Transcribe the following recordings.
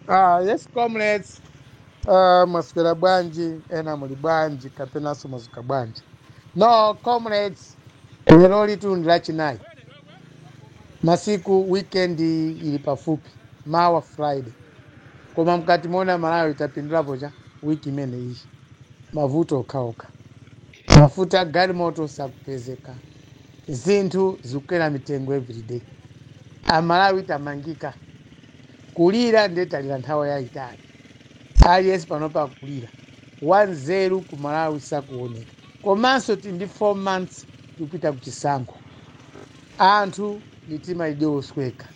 Yes comrades, mwaswera bwanji? Ena muli bwanji kapenanso mwazuka bwanji? No comrades, lero litu ndi Lachinayi, masiku weekend ili pafupi, mawa Friday. Koma mkati mona Malawi itapindulapo cha wiki imene iyi? Mavuto okhaokha, mafuta a galimoto sakupezeka, zinthu zikukwera mitengo everyday. Amalawi tamangika kulira, ndiye talira nthawi yayitali. Aliyense panopa akulira, wanzeru ku Malawi sakuoneka. Komanso tili ndi 4 months tikupita kuchisankho, anthu mitima ili yosweka.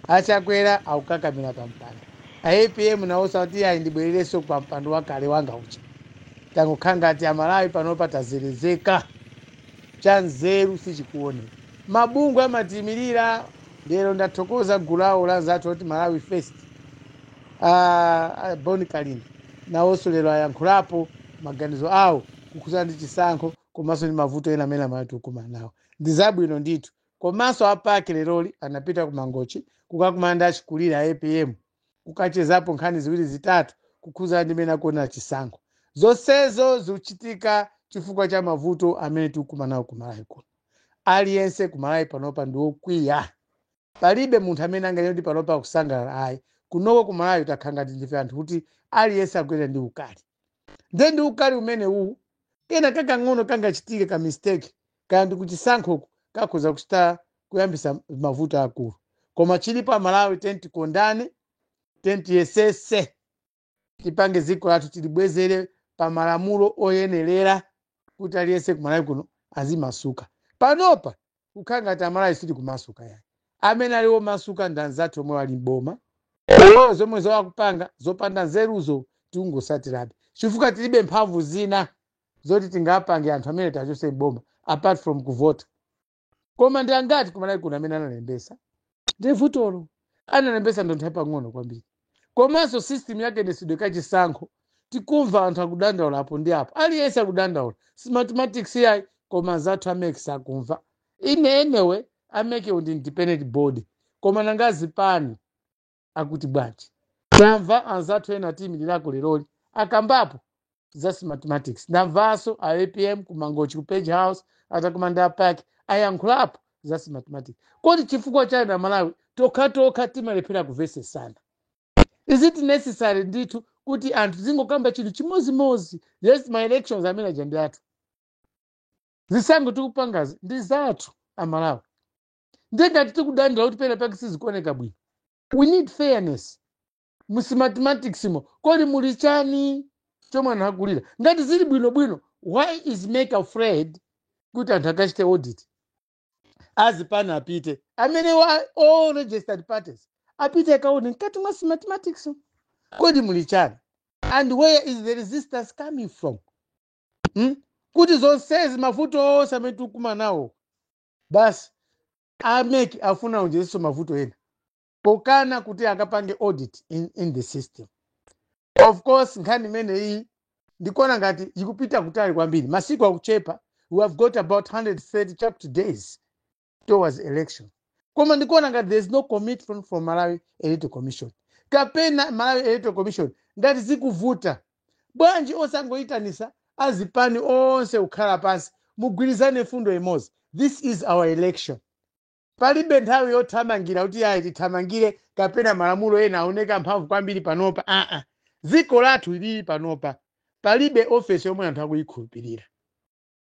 Achakwera akukakamira pampando, a APM nawonso akuti ayi, ndibwererenso pa mpando wakale wanga uja. Tangokhala ngati Amalawi panopa tazerezeka, cha nzeru sichikuoneka. Mabungwe amatiyimirira. Lero ndathokoza gulu lawo la zathu oti Malawi First, Boni Kalindo nawonso lero ayankhulapo maganizo awo kukhudzana ndi chisankho komanso ndi mavuto ena amene Amalawi tikukumana nawo. Ndi zabwino ndithu. Komanso a PAC leroli anapita ku Mangochi kukakumana ndi achikulire a APM, kukachezapo nkhani ziwiri zitatu kukhudzana ndi mmene akuonera chisankho. Zonsezo zikuchitika chifukwa cha mavuto amene tikukumana nawo ku Malawi kuno. Aliyense ku Malawi panopa ndi wokwiya, palibe munthu amene anganene kuti panopa akusangalala, ayi. Kunoko ku Malawi takhala ngati ndife anthu kuti aliyense akuyenda ndi ukali. Nde ndi ukali umene uwu, kena kakang'ono kangachitike ka mistake, kaya ndi kuchisankhoko, kakhoza kuchita kuyambisa mavuto akulu. Koma chilipo, Amalawi, tiyeni tikondane, tiyeni tiyesese tipange dziko lathu tilibwezere pa malamulo oyenerera kuti aliyense kumalawi kuno azimasuka. Panopa kukhala ngati Amalawi sili kumasuka yayi. Amene ali omasuka ndi anzathu omwe ali mboma omwewo. Zomwe zowakupanga zopanda nzeruzo tikungosatirabe chifukwa tilibe mphamvu zina zoti tingapange anthu amene tachose mboma apart from kuvota. Koma ndi angati kumalawi kuno amene analembesa? Ndi vutolo, analembesa ndi anthu apang'ono kwambiri. Komanso system yakayendetsedwe kachisankho, tikumva anthu akudandaula apo ndi apo, aliyense akudandaula Smartmatic yayi, koma anzathu a MEC sakumva. Ine anyway, a MEC ndi independent body, koma nanga zipani akuti bwanji? Tamva anzathu ena atiyimirirako leroli akambapo za Smartmatic. Ndamvanso a APM ku Mangochi ku Page House atakumana a PAC ayankhulapo za Smartmatic. Kodi chifukwa chani Amalawi tokhatokha timalephera kumvesesana? Is it necessary ndithu kuti anthu zingokamba chinthu chimozimozi? Yes, ma elections amene aja ndi athu, zisankho tikupangazi ndi zathu Amalawi. Ndiye ngati tikudandaula kuti pena pake sizikuoneka bwino, we need fairness mu Smartmatic mo. Kodi muli chani chomwe anthu akulira? Ngati zili bwinobwino, why is MEC afraid kuti anthu akachite audit? Azipani apite, amene wa all registered parties apite akaone mkati mwa Smartmatic mo, kodi muli chani? And where is the resistance coming from, Kuti zonsezi mavuto onse amene tikukumana nawo, basi a MEC afuna aonjezeso mavuto ena pokana kuti akapange audit in the system. Of course, nkhani imeneyi ndikuona ngati ikupita kutali kwambiri. Masiku akuchepa, we have got about 130 chapter days towards election, koma ndikuona ngati there is no commitment from Malawi Electoral Commission. Kapena Malawi Electoral Commission, ngati zikuvuta bwanji osangoyitanisa azipani onse kukhala pansi, mugwirizane fundo imodzi? This is our election. Palibe nthawi yothamangira kuti ayi, tithamangire kapena malamulo ena aoneka mphamvu kwambiri panopa. Aa, dziko lathu lili panopa, palibe ofesi yomwe anthu akuyikhulupirira.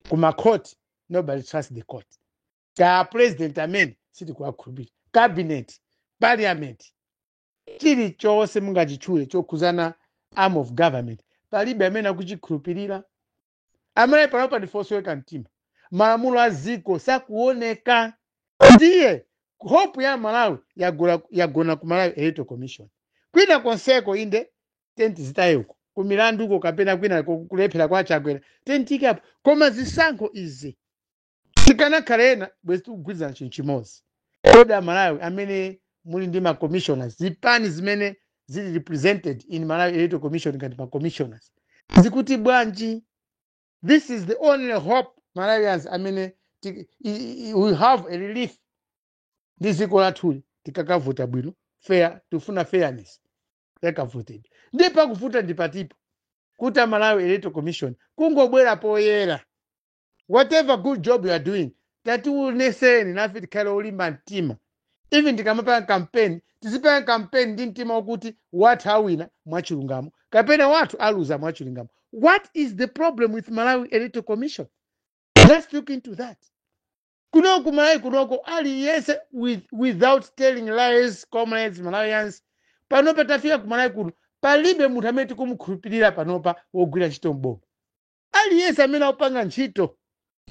Kuma court, nobody trust the court. Ka president amene sitikuwakhulupirira, cabinet, parliament, chilichonse mungachitchule chokhuzana arm of government, palibe amene akuchikhulupirira. Amene panopa ndifosweka mtima, malamulo a ziko sakuoneka. Ndiye hope ya Malawi yagona ku Malawi Electoral Commission. Kwina konseko inde tenti zitayeko kumilanduko kapena kwina kulephera kwa Chakwera, tentikapo. Koma zisankho izi, tikanakhala ena bwezi tikugwirizana chinthu chimodzi. Kodi Amalawi amene muli ndi ma commissioners, zipani zimene zili represented in Malawi Electoral Commission ngati ma commissioners, zikuti bwanji? This is the only hope Malawians amene we have a relief ndi dziko lathuli tikakavuta bwino, fair. Tifuna fairness. Yakavotedwa ndi pakuvuta ndi patipo kuti Amalawi Electoral Commission kungobwera poyera. Whatever good job you are doing, tationeseni nafe tikhale olimba mtima. Even tikamapanga campaign, tizipanga campaign ndi mtima wakuti wathu awina mwachilungamo kapena wathu aluza mwachilungamo. What is the problem with Malawi Electoral Commission? Let's look into that. Kunoko Malawi kunoko aliyense without telling lies, comrades Malawians, panopa tafika ku Malawi kuno palibe munthu amene tikumukhulupirira panopa wogwira ntchito mboma. Aliyense amene akupanga ntchito,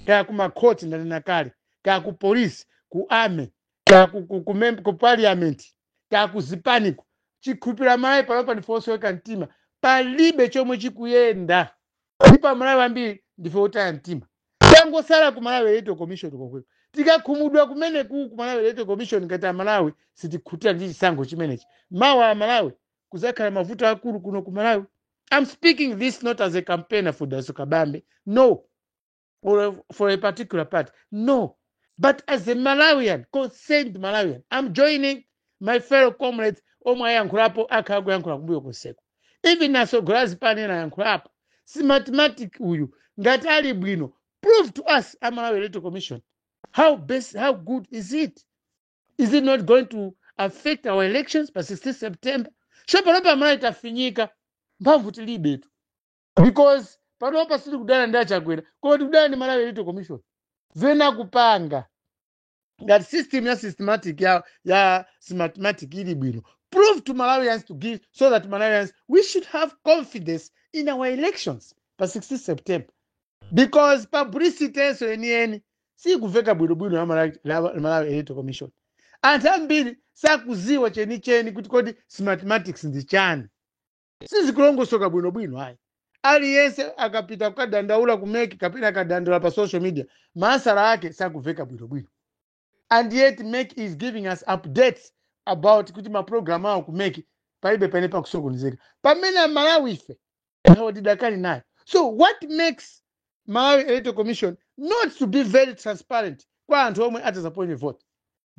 kaya ku makhoti, ndanena kale, kaya ku polisi, ku army, kaya ku parliament, kaya ku zipaniko, chikhulupirira Malawi panopa ndife osweka mtima. Palibe chomwe chikuyenda ndipo Amalawi ambiri ndife otaya mtima. Tangosala ku Malawi Electoral Commission kokweko. Tikakhumudwa kumene ku Malawi Electoral Commission, ngati Amalawi sitikhutira ndi chisankho chimenechi, mawa Amalawi kuzakhala mavuto akulu kuno ku Malawi. I'm speaking this not as a campaigner for Daso Kabambe, no, or for a particular party, no, but as a Malawian, concerned Malawian. I'm joining my fellow comrades omwe ayankhulapo, akhala kuyankhula kumbuyo konseko. Even asogolera zipani ayankhulapo. Smartmatic uyu ngati ali bwino, prove to us, Amalawi Electoral Commission, how best, how good is it? Is it not going to affect our elections pa 16 September? So panopa Amalawi tafinyika, mphamvu tilibetu, because panopa sitikudana ndi Achakwera koma tikudana ndi Malawi Electoral Commission. Zena kupanga ngati system ya systematic ya Smartmatic ili bwino, prove to Malawians to give so that Malawians, we should have confidence in our elections pa 16 September, because publicity enso enieni sikuveka bwinobwino ya Malawi Electoral Commission. Anthu ambiri sakuziwa chenicheni kuti kodi Smartmatics ndi chani. Sizikulongosoka bwinobwino ayi. Aliyense akapita kukadandaula ku MEC kapena akadandaula pa social media, masala ake sakuveka bwinobwino. And yet MEC is giving us updates about kuti maprogram awo ku MEC palibe pene pakusokonezeka, pamene Amalawi ife awo tidakali nayo. So what makes Malawi Electoral Commission not to be very transparent kwa anthu omwe atazaponye vote?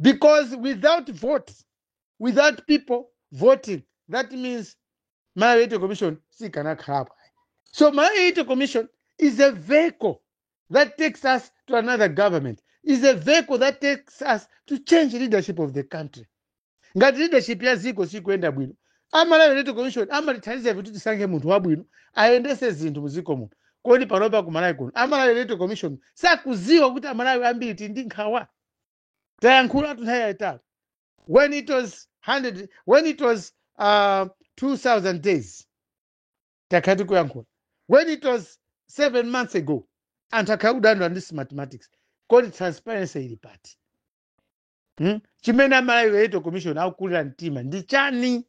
Because without vote, without people voting, that means Malawi Electoral Commission sikanakhalapo. So Malawi Electoral Commission is a vehicle that takes us to another government, is a vehicle that takes us to change leadership of the country. Ngati leadership ya ziko sikuyenda bwino, Amalawi Electoral Commission amatithandiza kuti tisankhe munthu wabwino ayendese zinthu muziko muno. Kodi panopa ku Malawi kuno Amalawi Electoral Commission sakuziwa kuti Amalawi ambiri tili ndi nkhawa? Tayankhula nthawi yayitali. When it was 100, when it was 2000 days, takhala tikuyankhula. When it was 7 months ago, anthu akhala kudandaula ndi Smartmatics. Kodi transparency ili pati? Chimene Amalawi Electoral Commission akukulira mtima ndi chani?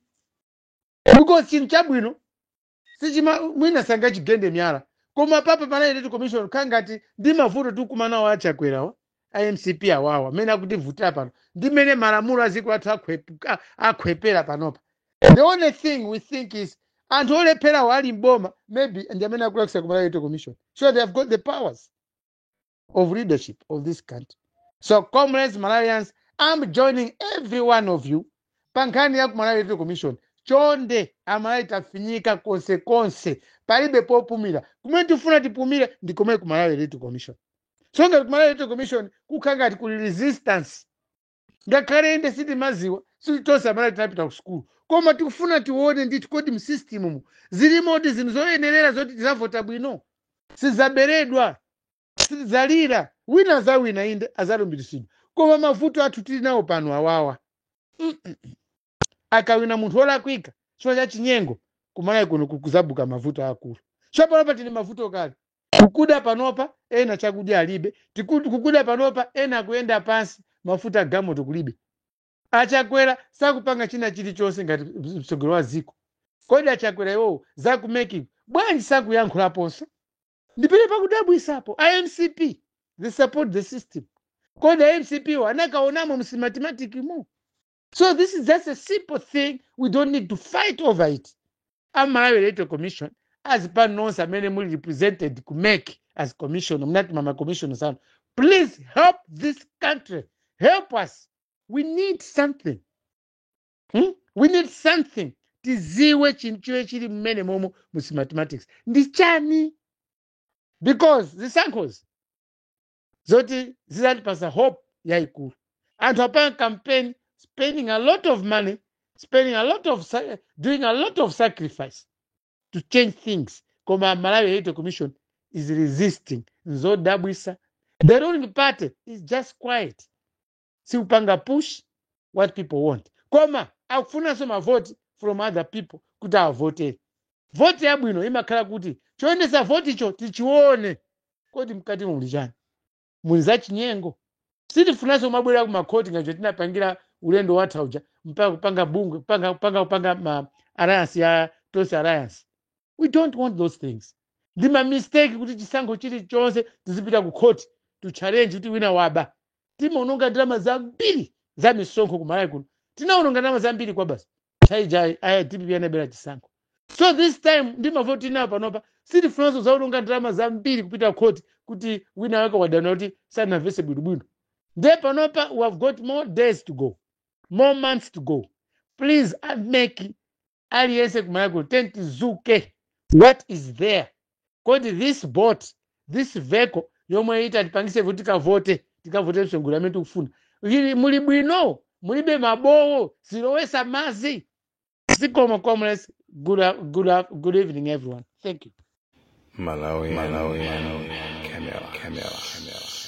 Because chinthu chabwino sichima mwina sangachigende miyala. Koma papa Malawi Electoral Commission khangati ndi mavuto tikumanawo Achakwerawa, iMCP awawa amene akutivutira pano, ndi mmene malamulo aziko athu akhwepera panopa. The only thing we think is anthu olepherawo ali mboma maybe ndi amene akulakwitsa ku Malawi Electoral Commission. So they have got the powers of leadership of this country. So comrades Malawians, I'm joining every one of you pa nkhani ya ku Malawi Electoral Commission. Chonde Amalawi, tafinyika konsekonse, palibe popumira. Kumene tifuna tipumire ndi komwe ku Malawi Electoral Commission. So ngati ku Malawi Electoral Commission kukhala ngati kuli resistance, ngakhale inde sitimaziwa, sititonse Amalawi tinapita ku sukulu, koma tikufuna tione ndithu kodi msystem mu zilimodi zinthu zoyenerera zoti tizavota bwino, sizaberedwa, sitidzalira. Wina azawina, inde, azalumbiritsidwa, koma mavuto athu tili nawo pano awawa, akawina munthu wolakwika chifukwa cha chinyengo, kumalawi kuno kuzabuka mavuto akulu. So panopa tili mavuto kale. Kukuda panopa ena chakudya alibe. Kukuda panopa ena akuyenda pansi, mafuta galimoto kulibe. Achakwera sakupanga china chilichonse ngati mtsogoleri wa ziko. Kodi Achakwera iwowo zaku MEC bwanji sakuyankhulaponso? Ndipite pakudabwisapo. IMCP, they support the system. Kodi IMCP wo anakaonamo mSmartmatic mo? So this is just a simple thing, we don't need to fight over it. Amalawi Electoral Commission, azipani nonse amene muli represented ku MEC as commission, mnati mama commissioners anu, please help this country, help us. We need something, We need something. Tiziwe chinthu chimene chili mmene momo mu mathematics ndi chani, because zisankhozi zoti zizatipasa hope yayikulu. Anthu apanga campaign, spending a lot of money, spending a lot of doing a lot of sacrifice to change things, koma Malawi Electoral Commission is resisting. Nzodabwisa. The ruling party is just quiet, sikupanga push what people want, koma akufunanso mavoti from other people kuti awavotere. Voti yabwino imakhala kuti choyendesa voticho tichione. Kodi mkati muli chani? Muli za chinyengo? Sitifunanso kumabwera kumakhoti ngacho tinapangira ulendo watha uja, mpaka kupanga bungwe, kupanga ma alliance ya Tonse Alliance. We don't want those things. Ndi ma mistake kuti chisankho chilichonse tizipita ku court to challenge kuti wina waba. Timaononga ndalama zambiri za misonkho kumalawi kuno. Tinaononga ndalama zambiri kwa basi nthawi aya DPP anabera chisankho. So this time ndi mavoti nawo panopa, sitifunanso zaononga ndalama zambiri kupita court kuti wina wake wadana kuti sanamvese bwinobwino. Ndiye panopa we have got more days to go, more months to go. Please, a MEC, aliyense kumalawi kuno, tiyeni tizuke. What is there? Kodi this boat, this vehicle yomwe itatipangise kuti tikavote msongolo amene tikufuna, ili muli bwino? Mulibe mabowo? Zilowesa mazi? Zikomo, comrades. Good evening, everyone. Thank you. Malawi, Malawi, Camera, Camera, Camera.